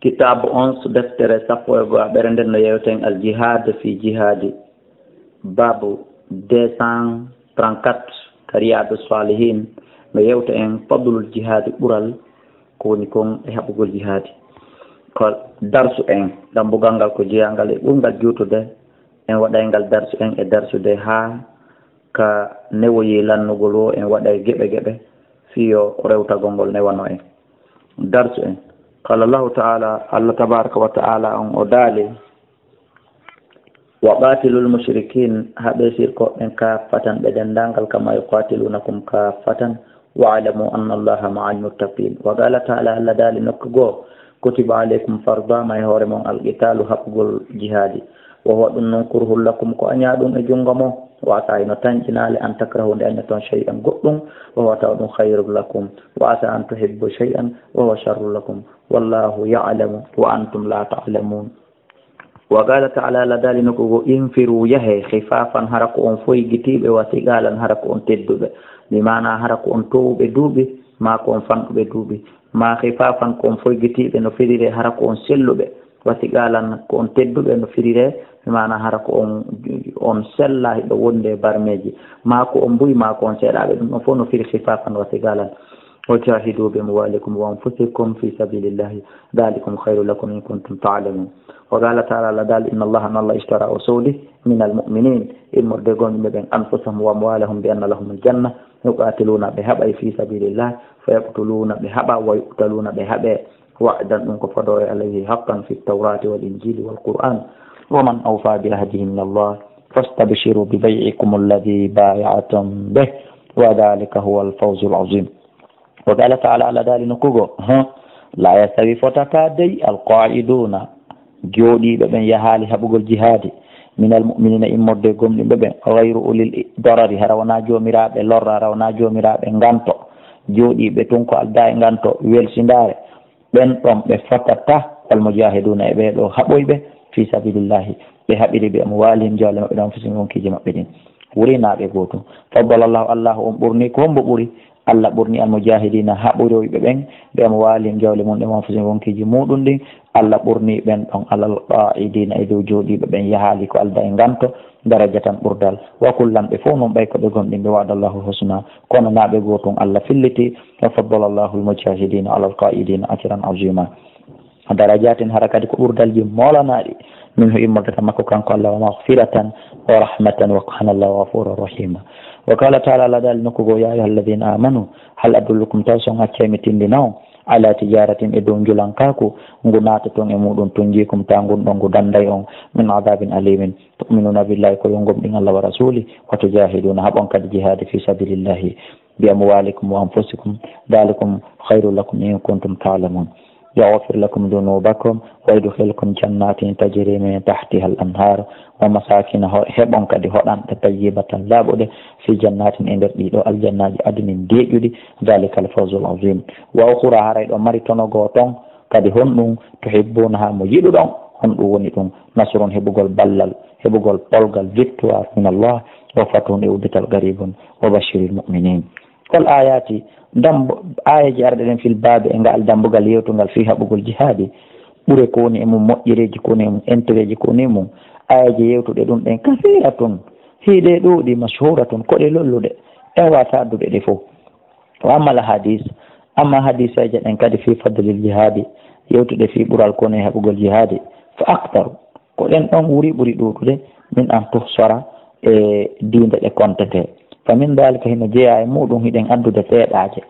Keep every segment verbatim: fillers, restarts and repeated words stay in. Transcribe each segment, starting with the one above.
Kitaabu onze, deftere sappo e go'aɓere nden no yewten al jihad fi jihadi. Babu deux cent trente-quatre ka Riyadu Salihin no yewta en fadlul jihadi, ɓural ko woni kon e haɓugol jihadi. Ko darsu en, dambugal ngal ko jeyangal e ɓurngal juutude, en waɗay ngal darsu en e darsude haa ka newoyi lannugol wo en waɗay geɓe geɓe fiyo rewtagol ngol newano en. Darsu en. Qala Allahu ta'ala, Allah tabaraka wa ta'ala on o daali, "Wa qatilul mushrikin, haɓe sirkoɓen kaffatan ɓe dendangal kama yuqatilunakum kaffatan, wa alamu anna Allaha ma'al muttaqin." Wa qala ta'ala, Allah daali nokku goo, "Kutiba alaykum, fardama e hoore mon, al qitalu, haɓugol jihadi. Wa huwa, ɗum non, kurhul lakum, ko añaa ɗum e junngo mo. Wa asa, hino tanƴinaale, an takrahu, nde añaton, shay'an, goɗɗum, wa huwa, tawa ɗum, khayrun lakum. Wa asa an tuhibbu shay'an, wa huwa sharrun lakum. Wallahu ya'lamu, wa antum la ta'lamun." Wa qala ta'ala, Allah daali nokku goo, "Infiru, yahe, khifafan, hara ko on foygitiiɓe, wa thiqalan, hara ko on tedduɓe." Mi maana hara ko on towuɓe duuɓi, maa ko on fanɗuɓe duuɓi. Maa khifafan, ko on foygitiiɓe, no firire hara ko on selluɓe. Wa thiqalan, ko on tedduɓe, no firire, mi maana hara ko on, on sella hiɓe wonde e barmeeji. Maa ko on mbuy, maa ko on seeɗaaɓe, ɗum ɗon fof no firi khifafan wa thiqalan. "Wa jahidu bi amwalikum wa anfusikum fi sabilillahi, dhalikum khayrun lakum in kuntum ta'lamun." Wa qala ta'ala, Allah daali, "Inna Allaha, no Allah, ishtara, o soodi, minal mu'minin, immorde gomɗinɓe ɓen, anfusahum wa amwalahum bi anna lahumul janna, yuqatiluna, ɓe haɓay, fi sabilillah, fa yaqtuluna, ɓe haɓa, wa yuqtaluna, ɓe haɓe. Wa'dan, ɗum ko fodore, alayhi, haqqan, fi tawrati wal injili wal qur'an. Wa man awfa bi ahdihi min Allah, fastabshiru bi bay'ikum alladhi bay'atum bih, wa dhalika huwa al fawzul azim." Wa qala ta'ala, Allah daali nokku goo, ha, "La yastawi, fotata dey, al qa'iduna, jooɗiiɓe ɓen yahaali haɓugol jihaadi, minal mu'minina, immorde gomɗinɓe ɓen, ghayru ulil darari, hara wonaa joomiraaɓe lorra, hara wonaa joomiraaɓe nganto, jooɗiiɓe tun ko aldaa e nganto, welsindaare, ɓen ɗon ɓe fotata, wal mujahiduna, e ɓee ɗoo haɓoyɓe, fi sabilillahi, ɓe haɓiri bi amwalihim, jawle maɓɓe ɗen, anfusihim, wonkiiji maɓɓe ɗin." Wurinaaɓe gootum. Faddala Allahu, Allahu on ɓurni, ko hombo ɓuri? Allah ɓurni al mujahidina, haɓuroyɓe ɓen, bi amwalihim, jawle mun ɗen, wa anfusihim, wonkiiji muɗum ɗin. Allah ɓurni ɓen ɗon alal qa'idina, e dow jooɗiiɓe ɓen, yahaali ko aldaa e nganto, darajatan, ɓurdal. Wa kullan, ɓe fof non ɓay ko ɓe gomɗinɓe, wa'adallahu husna, kono naa ɓe gootum Allah filliti, wa faddala Allahu al mujahidina alal qa'idina ajran azima. Darajatin, hara kadi ko ɓurdalji moolanaaɗi, minhu, immorde ka makko kanko Allah, wa maghfiratan, wa rahmatan, wa kana Allahu ghafuran rahima. Wa qala ta'ala, Allah daali nokku goo, "Ya ayyuha alladhina amanu, hal adullukum, taw so on accay mi tindina on, ala tijaratin, e dow njulankaaku, ngu naatoton e muɗum, tunjikum, ta ngun ɗon ngu danday on, min adabin alimin, tu'minuna billahi, ko yo on gomɗin Allah wa rasuli, wa tujahiduna, haɓon kadi jihaadi, fi sabilillahi, bi amwalikum wa anfusikum, dhalikum khayrun lakum in kuntum ta'lamun. Yaghfir lakum dhunubakum wa yudkhilkum jannatin tajri min tahtiha al-anhar wa masakin, ho-, heɓon kadi hoɗanɗe tayyibatan, laaɓuɗe, fi jannatin, e nder ɗiɗo aljannaaji adnin deeƴuɗi, dhalika al-fawzul azim. Wa ukhra, haray ɗo mari tono goo ton, kadi honɗum, tuhibbunaha, mo yiɗuɗon, honɗum woni ɗum, nasrun, heɓugol ballal, heɓugol polgal, victoire, min Allah, wa fathun, e uddital, qaribun, wa bashiril mu'minin. Hol ayati, dambo, ayaji arɗe ɗen fil babi e ngal dambugal yewtugal fi haɓugol jihadi, ɓure ko woni e mum, moƴƴereji ko woni e mum, intérêt ji ko woni e mum, ayaji yewtuɗe ɗum ɗen kasiratun, hiɗe ɗuuɗi, mashhuratun, ko ɗe lolluɗe, en wata addude ɗe fof. Wa ammal hadis, amma hadiseje ɗen kadi fi fadlil jihadi, yewtuɗe fi ɓural ko woni e haɓugol jihadi, fa aktaru, ko ɗen ɗon ɓuri, ɓuri ɗuuɗude, min an tuhsara, e diinde ɗe kontete. Fa min dalika, hino jeyaa e muɗum, hiɗen addude seeɗaaje.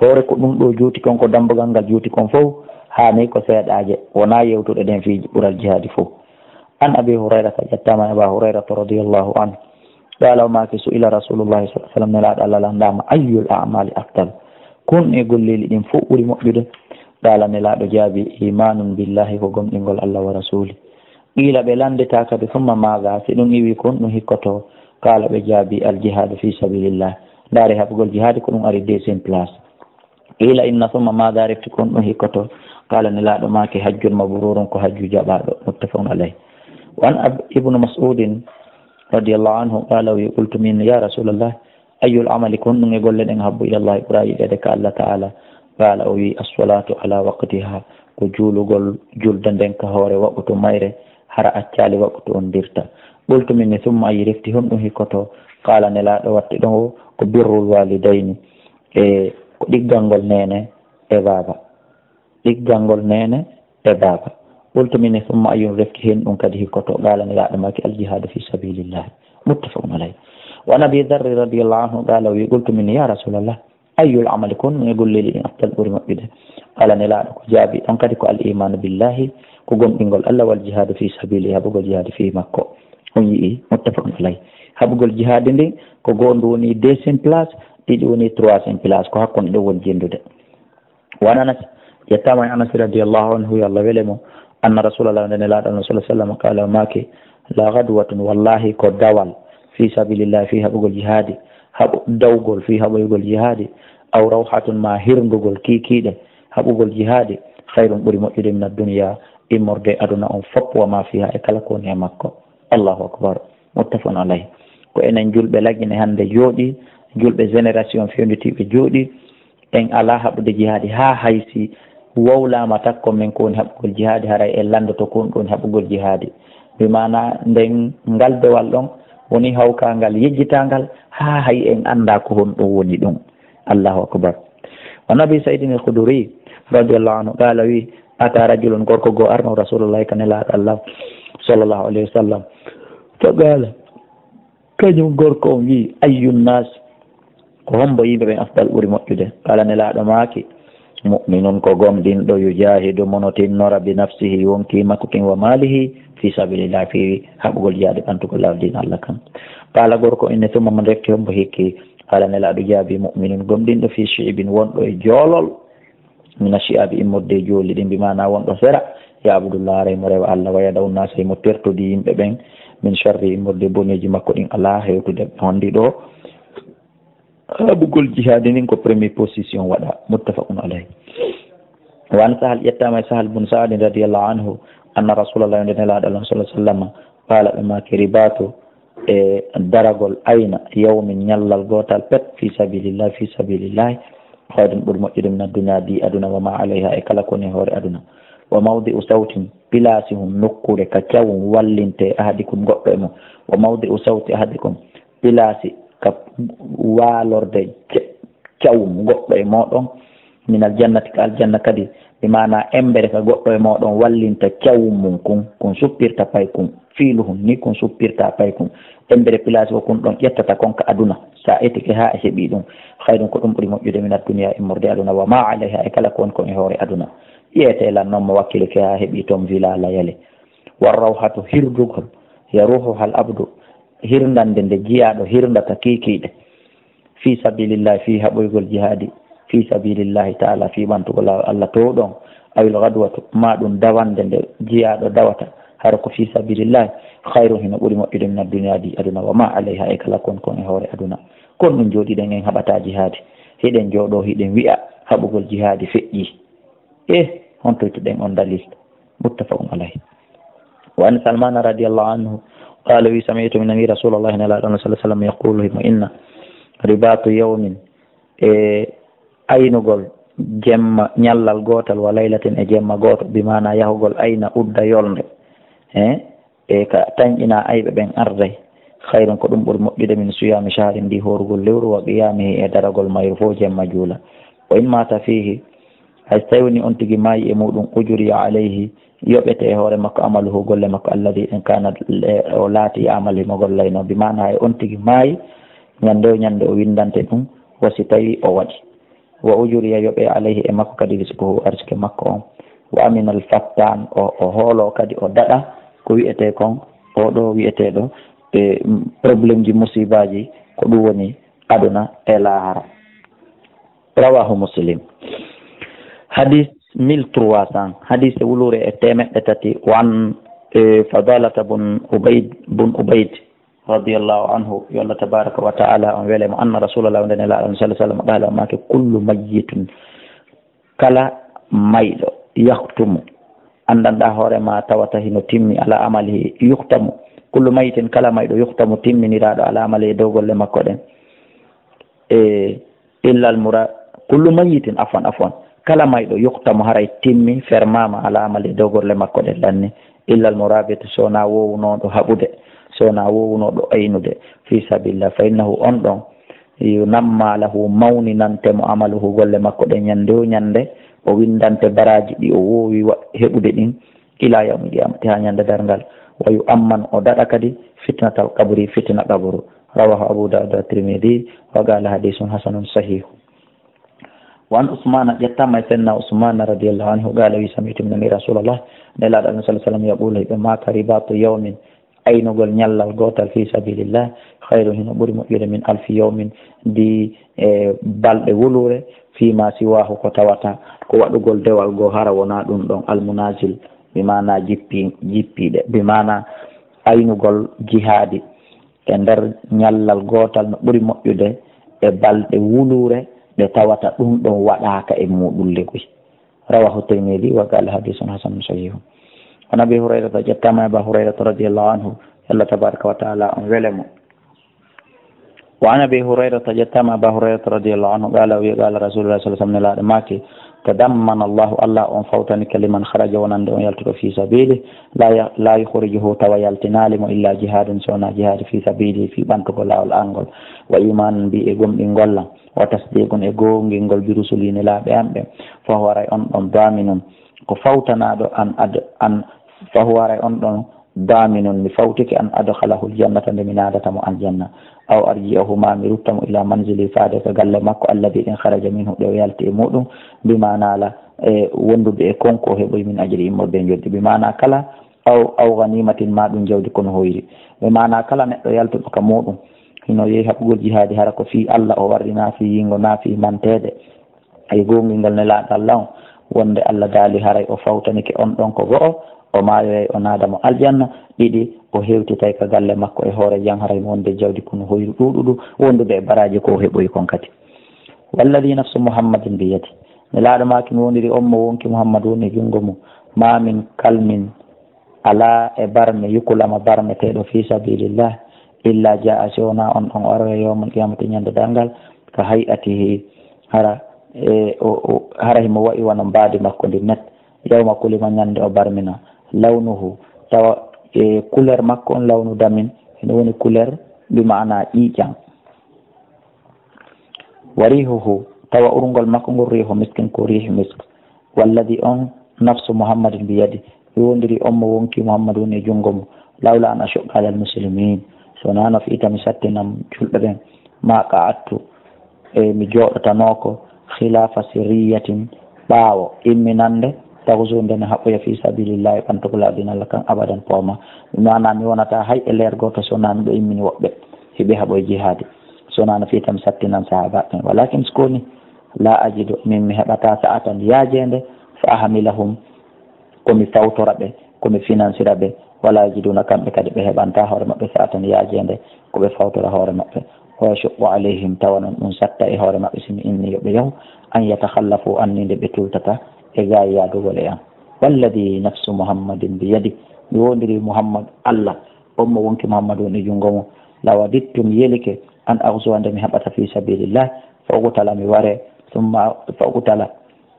Hoore ko ɗum ɗo juuti kon, ko dambugal ngal juuti kon fof, haani ko seeɗaaje, wonaa yewtuɗe ɗen fii ɓural jihaadi fof. An Abi Hurayrata, ƴettaama e Aba Hurayrata radiyallahu anhu. Qaala, o maaki, su'ila Rasulullahi sallallahu alaihi wasallam, Nelaaɗo Allah landaama, ayyul a'mali afdal? Kon e golleeli ɗin fof ɓuri moƴƴude? Qaala, Nelaaɗo jaabi, imanun billahi, ko gomɗingol Allah wa rasuli. Qiila, ɓe landita kadi, summa maada? Si ɗum iwi kon, ɗum hikkoto? Qaala, ɓe jaabi, al jihaadu fi sabilillah. Ndaari haɓugol jihaadi, ko ɗum ari deuxième place. Qiila, inna, summa maada? Refti kon, ɗum hikkoto? Qaala, Nelaaɗo maaki, hajjun mabrurun, ko hajju jaɓaaɗo. Muttafaqun alayh. Wa an Ab-, Ibnu Mas'udin radiyallahu anhu, qaala, o wi, qultu, min, ya Rasulallah, ayyul amali, kon ɗum e golle ɗen habbu ilallahi, ɓura yiɗeede ka Allah Ta'ala? Qaala, o wi, as-salaatu ala waqtiha, ko juulugol julde nden ka hoore waɓutu mayre, hara accaali waɓutu on dirta. Qultu min ni, summa ayi, refti honɗum hikkoto? Qaala, Nelaaɗo watti ɗon o, ko birrul waalidayni, e ko ɗiggalngol neene e baaba. Ɗiggalngol neene e baaba. Qultu min ni, summa ayyun, refti hen ɗum kadi hikkoto? Qaala, Nelaaɗo maaki, al jihaadu fi sabilillah. Muttafaqun alayh. Wa an Abi Dharr radiyallahu anhu qaala, wi, qultu min ni, ya Rasulallah, ayyul amali, kon e golleeji ɗin afdal ɓuri moƴƴude? Qaala, Nelaaɗo ko jaabi ɗon kadi ko al imaanu billahi, ko gomɗingol Allah, wal jihaadu fi sabili, haɓugol jihaadi fi makko. On yi'i, muttafaqun alayh. Haɓugol jihaadi ndin ko goo ndu woni deuxième place, ɗiɗi woni troisième place, ko hakkunde ɗo woni jendude. Wa an Anas, yettaama e Anas radiyallahu anhu, yo Allah wele mo, anna Rasulallah, nde Nelaaɗo Allah sallallahu alaihi wasallam, qaala, o maaki, la ghadwatun, wallahi ko dawal, fi sabilillah, fi haɓugol jihaadi, haɓu-, dawgol fi haɓoygol jihaadi, aw rawhatun, ma hirndugol kiikiiɗe, haɓugol jihaadi, khayrun, ɓuri moƴƴude, min ad-dunya, immorde aduna on fof, wa ma fiha, e kala ko woni e makko. Allahu akbar. Muttafaqun alayh. Ko enen julɓe Lagine hannde jooɗi, julɓe génération fewnditiiɓe jooɗi, en alaa haɓude jihaadi haa hay si wowlaama takko men ko woni haɓugol jihaadi, haray en lanndoto ko woni, ko woni haɓugol jihaadi. Bi maana nden ngal dewal ɗon woni hawkaangal, yejjitaangal, haa hay en anndaa ko honɗum woni ɗum. Allahu akbar. Wa an Abi Sayyidin al-Khudri radiyallahu anhu qaala wi, ata rajulun, gorko goo arno Rasulullahi ka Nelaaɗo Allah sallallahu alayhi wa sallam. Fa qaala, kañum gorko on wi, ayyun nas, ko hombo yimɓe ɓen afdal ɓuri moƴƴude? Qaala, Nelaaɗo maaki, mu'minun ko gomɗinɗo, yujahidu, mono tinnora, bi nafsihi, wonkii makko kin, wa malihi, fi sabilillah, fi haɓugol jihaadi ɓantugol laawol diina Allah kan. Qaala gorko inne, summa man, refti hombo hikki? Qaala Nelaaɗo jaabi, mu'minun, gomɗinɗo, fi shi'bin, wonɗo e joolol, mina shi'abi, immorde e jooli ɗin, bi maana wonɗo sera, ya'budullah, haray mo rewa Allah, wa yada'u nasa, mo tertodi yimɓe ɓen, min sharri, immorde e boneeji makko ɗin, alaa hewtude honndi ɗo. Haɓugol jihaadi ndin ko premier position waɗa. Muttafaqun alayh. Wa an Sahal, ƴettaama e Sahal bun Sa'adin radiyallahu anhu, anna Rasulallah, nde Nelaaɗo Allah sallallahu alaihi wasallam, qaala, ɓe maaki, ribatu, e daragol ayna yawmin, ñallal gootal pet, fi sabilillah, fi sabilillah, khayrun, ɓuri moƴƴude, min ad-dunya, di aduna, wa ma alayha, e kala ko woni e hoore aduna. Wa mawdi'u sawtin, pilaasi hun, nokkuure ka cawun wallinte ahadikum, goɗɗo e mon. Wa mawdi'u sawti ahadikum, pilaasi ka waalorde ca-, cawun goɗɗo e mooɗon, minal jannati, ka aljanna kadi, bi maana embere ka goɗɗo e mooɗon wallinta cawun mun kun, kun suppirta pay kun, fiiluhun ni kun suppirta pay kun, embere pilaasi ko kun ɗon ƴettata kon ka aduna, sa etike haa e heɓi ɗum, khayrun, ko ɗum ɓuri moƴƴude, min ad-dunya, immorde aduna, wa ma alayha, e kala ko woni kon e hoore aduna. Ƴeete lan non mo wakkilike haa heɓi ton villa layale. War rawhatu, hirdugol, yaruhuhal abdu, hirndande nde jiyaaɗo hirndata kiikiiɗe. Fi sabilillahi, fi haɓoygol jihaadi, fi sabilillahi ta'ala, fi ɓantugol laawol Allah towɗon, awil ghadwatu, ma ɗum dawande nde jiyaaɗo dawata, hara ko fi sabilillahi, khayrun, hino ɓuri moƴƴude, min ad-dunya, di aduna, wa ma alayha, e kala kon kon e hoore aduna. Kon ɗum jooɗiɗen en haɓata jihaadi, hiɗen jooɗo hiɗen wi'a haɓugol jihaadi feƴƴi. E honto ittuɗen on dalil? Muttafaqun alayh. Wa an Salmana radiyallahu anhu qala, wi, sami'tu, mi nani Rasulallahi, Nelaaɗo Allah sallallahu alaihi wasallam, yaqulu, himo inna, ribatu yawmin, e aynugol jemma, ñallal gootal, wa laylatin, e jemma gooto, bi maana yahugol ayna udda yolnde, e e ka tanƴina ayɓe ɓen arday, khayrun, ko ɗum ɓuri moƴƴude, min siyami shahrin, ndi hoorugol lewru, wa qiyamihi, e daragol mayru fof jemma juula. Wa in mata fihi, hay so tawi woni on tigi maayi e muɗum, ujriya alayhi, yoɓete e hoore makko, amaluhu, golle makko, alladi, ɗen, kana, o laati, ya'malu, himo gollayno, bi maana hay on tigi maayi, ñande o ñande o windante ɗum, wa si tawi o waɗi. Wa ujriya, yoɓe, alayhi, e makko kadi, rizquhu, arsike makko on. Wa aminal fattan, o, o hoolo kadi, o daɗa ko wi'ete kon, oɗo wi'eteɗo, e, mm, problème ji, musibaji, ko ɗum woni aduna e lahara. Rawahu Muslim. Hadis mille trois cents, hadis e wulure e temeɗɗe tati, wan, e, Fadalata bun Ubayd, bun Ubayd, radiyallahu anhu, yo Allah tabaraka wa ta'ala on wele mo, anna Rasulallah, nde Nelaaɗo sallallahu alaihi wasallam, qala, o maaki, kullu mayyitin, kala mayɗo, yahtumu, anndanɗa hoore ma, tawata hino timmi, ala amalihi, yuhtamu, kullu mayyitin, kala mayɗo, yuhtamu, timminiraaɗo, ala amalihi, dow golle makko ɗen. E, illa al mura-, kullu mayyitin, afwan, afwan, Kala mayɗo yuktamu haray timmi, fermaama, alaa amali e dow golle makko ɗen lanni, illa al murabit, so wonaa woowunooɗo haɓude, so wonaa woowunooɗo aynude, fi sabilillah, fa innahu, on ɗon, yunamma lahu, mawninante mo amaluhu, golle makko ɗen, ñannde o ñannde, o winndante baraaji ɗi o woowi wa-, heɓude ɗin, ila yawmil qiyamati, haa ñannde darngal, wa yu'amman, o daɗa kadi fitnatal qabri, fitna qabru. Rawahu Abu Dawud wa Tirmidhi, wa qala hadisun hasanun sahihu. Wa an Usmana, ƴettaama e Seydina Usmana radiyallahu anhu, qala, wi, sami'tu, mi nani Rasulallah, Nelaaɗo Allah sallallahu alaihi wasallam, yaqulu, hiɓe maaka, ribatu yawmin, aynugol ñallal gootal fi sabilillah, khayrun, hino ɓuri moƴƴude, min alfi yawmin, di e balɗe wuluure, fima siwahu, ko tawata ko waɗugol dewal goo hara wonaa ɗum ɗon, almunazil, bi maana jippi-, jippiiɗe, bi maana aynugol jihaadi e nder ñallal gootal no ɓuri moƴƴude e balɗe wuluure ɗe tawata ɗum ɗon waɗaaka e muɗum leguy. Rawahu Tirmidhi wa qala hadisun hasanun sahihun. An Abi Hurayrata, ƴettaama e Aba Hurayrata radiyallahu anhu, Allah tabaraka wa taala on wele mo. Wa an Abi Hurayrata, ƴettaama Aba Hurayrata radiyallahu anhu, qala, wi, qala Rasulullah sallallahu alaihi wasallam, Nelaaɗo maaki, tadammana Allahu, Allah on fawtanike, liman kharaja, wonande on yaltuɗo fi sabili, la ya-, la yukhrijuhu, tawa yaltinaali mo, illa jihadun, so wonaa jihaadi, fi sabili, fi ɓantugol laawol an ngol, wa imanan bi, e gomɗingol lan, wa tasdiqun, e goongingol, bi rusuli, nelaaɓe an ɓen, fa huwa, haray on ɗon, daminun, ko fawtanaaɗo, an ad-, an, fa huwa, haray on ɗon, daminun, mi fawtike, an adkhalahu aljannata, nde mi naadata mo aljanna, aw arji'ahu, ma mi rutta mo, ila manzili, faade ka galle makko, alladhi, ɗen, kharaja minhu, ɗe o yalti e muɗum, bi maana la, e wondude e kon ko o heɓoyi, min ajri, immorde e njoɓdi, bi maana kala, aw, aw ghanimatin, ma ɗum jawdi kono hoyri, bi maana kala neɗɗo yaltuɗo ka muɗum, hino yehi haɓugol jihaadi, hara ko fii Allah o warri, na fii yingo, na fii manteede. E goongingol Nelaaɗo Allah on, wonde Allah daali haray o fawtanike on ɗon ko go'o, o maayoyay, o naada mo aljanna, ɗiɗi, o hewtitay ka galle makko e hoore jam, haray mo wonde jawdi kono hoyru ɗuuɗuɗu, wondude e baraaji ko o heɓoyi kon kadi. Walladhi nafsu Muhammadin biyadi, Nelaaɗo maaki mi wondiri on mo wonki Muhammadu woni e junngo mum, ma min kalmin, alaa e barme, yukulama, barmeteeɗo fi sabilillah, illa jaa, si wonaa on ɗon o aroya yawmal qiyamati, ñande darngal, ka hay'atihi, hara, e, o, o, hara himo wa'i wano mbaadi makko ndin net, yawma kulima, ñande o barmina, lawnuhu, tawa, e, couleur makko on, lawnu damin, hino woni couleur bi maana ƴiiƴan. Wa rihuhu, tawa urngol makko ngol, rihu miskin, ko rihu misk. Walladhi, on nafsu Muhammadin biyadi, mi wondiri on mo wonki Muhammadu woni e junngo mum, lawla an ashuqqa alal muslimin, so wonaa no fiita mi sattinan julɓe ɓen, ma qa'adtu, e mi jooɗotanoo ko, khilafa sirriyatin, ɓaawo imminande, taghzu, nde mi haɓoya fi sabilillahi, ɓantugol diina Allah kan, abadan, poomaa. Mi maana mi wonataa hay e leer gooto so wonaa miɗo immini woɓɓe, hiɓe haɓoya jihaadi. So wonaa no fiita mi sattinan sahaabaaɓe ɓen. Walakin, si ko woni, la ajidu, min mi heɓataa, sa'atan, yaajeende, fa ahmilahum, ko mi fawtora ɓe, ko mi finansira ɓe, wala yajiduna, kamɓe kadi ɓe heɓantaa hoore maɓɓe, sa'atan, yaajeende, ko ɓe fawtora hoore maɓɓe. Wa yashuqqu alayhim, tawa non ɗum satta e hoore maɓɓe, si mi inni yo ɓe yahu, an yatakhallafu anni, nde ɓe tuultata e gaay yaadugol e an. Walladhi nafsu Muhammadin biyadi, mi wondiri Muhammad, Allah, on mo wonki Muhammadu woni e junngo mum, lawadittu, mi yelike, an aghzuwa, nde mi haɓata fi sabilillah, fa uqtala, mi ware, thumma, fa uqtala,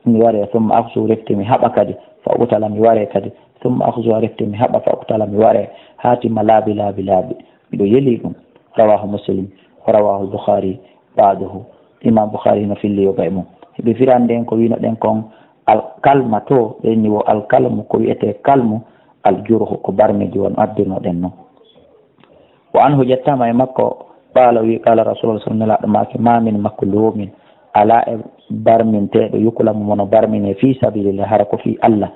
mi ware, thumma aghzu, refti mi haɓa kadi, fa uqtala, mi ware kadi, thumma aghzu, refti mi haɓa, fa uqtala, mi ware, haa timma laabi, laabi, laabi. Miɗo yeli ɗum. Rawahu Muslim, wa rawahu Bukhari, ba'duhu. Imam Bukhari no filli yoga e mum. Hiɓe firande en ko winoɗen kon alkalma to, ɓe inni wo alkalmu, ko wi'ete kalmu, aljurhu, ko barmedi won addirnoɗen non. Wa anhu, ƴettaama e makko, qaala, wi, qaala Rasulullah sallallahu alaihi wasallam, Nelaaɗo maaki, ma min, makko loomin, alaa e barminteeɗo, yukulamu, mono barmine, fi sabilillah, hara ko fii Allah,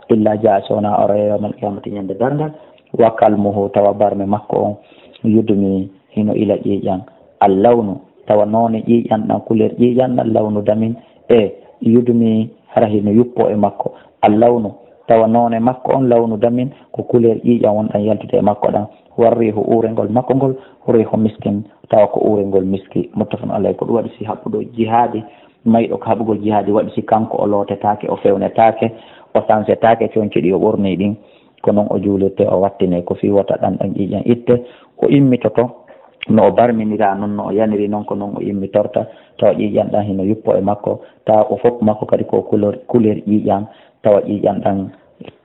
illa jaa, so wonaa o aroya yawmal qiyamati, ñande darngal, wa kalmuhu, tawa barme makko on, yudmi, hino ila ƴiiƴan, al lawnu, tawa noone ƴiiƴan ɗan, couleur ƴiiƴan ɗan, lawnu damin, e yudmi, hara hino yuppo e makko, al lawnu, tawa noone makko on, lawnu damin, ko couleur ƴiiƴan wonɗan yaltude e makko ɗan. War riihu, uurengol makko ngol, riihu miskin, tawa ko uurengol miski. Muttafaqun alayhi. Ko ɗum waɗi si haɓɓuɗo jihaadi, mayɗo ko haɓugol jihaadi, waɗi si kanko o lootetaake, o fewnetaake, o sansetaake conci ɗi o ɓorni ɗin, ko non o juulirte, o wattine ko fii wota ɗan ɗon ƴiiƴan itte, o immitoto, No o barminiraa non, no o yaniri non, ko non o immitorta, tawa ƴiiƴan ɗan hino yuppo e makko, tawa o fof makko kadi ko couleur, couleur ƴiiƴan, tawa ƴiiƴan ɗan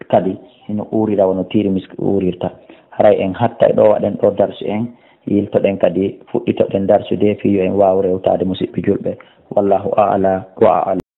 kadi hino uurira wano tiiri miski uurirta. Haray en hatta e ɗo, waɗen ɗo darsu en, yiltoɗen kadi, fuɗɗitoɗen darsu de fii yo en waawu rewtaade, musiɓɓe julɓe. Wallahu a'la wa a'lam.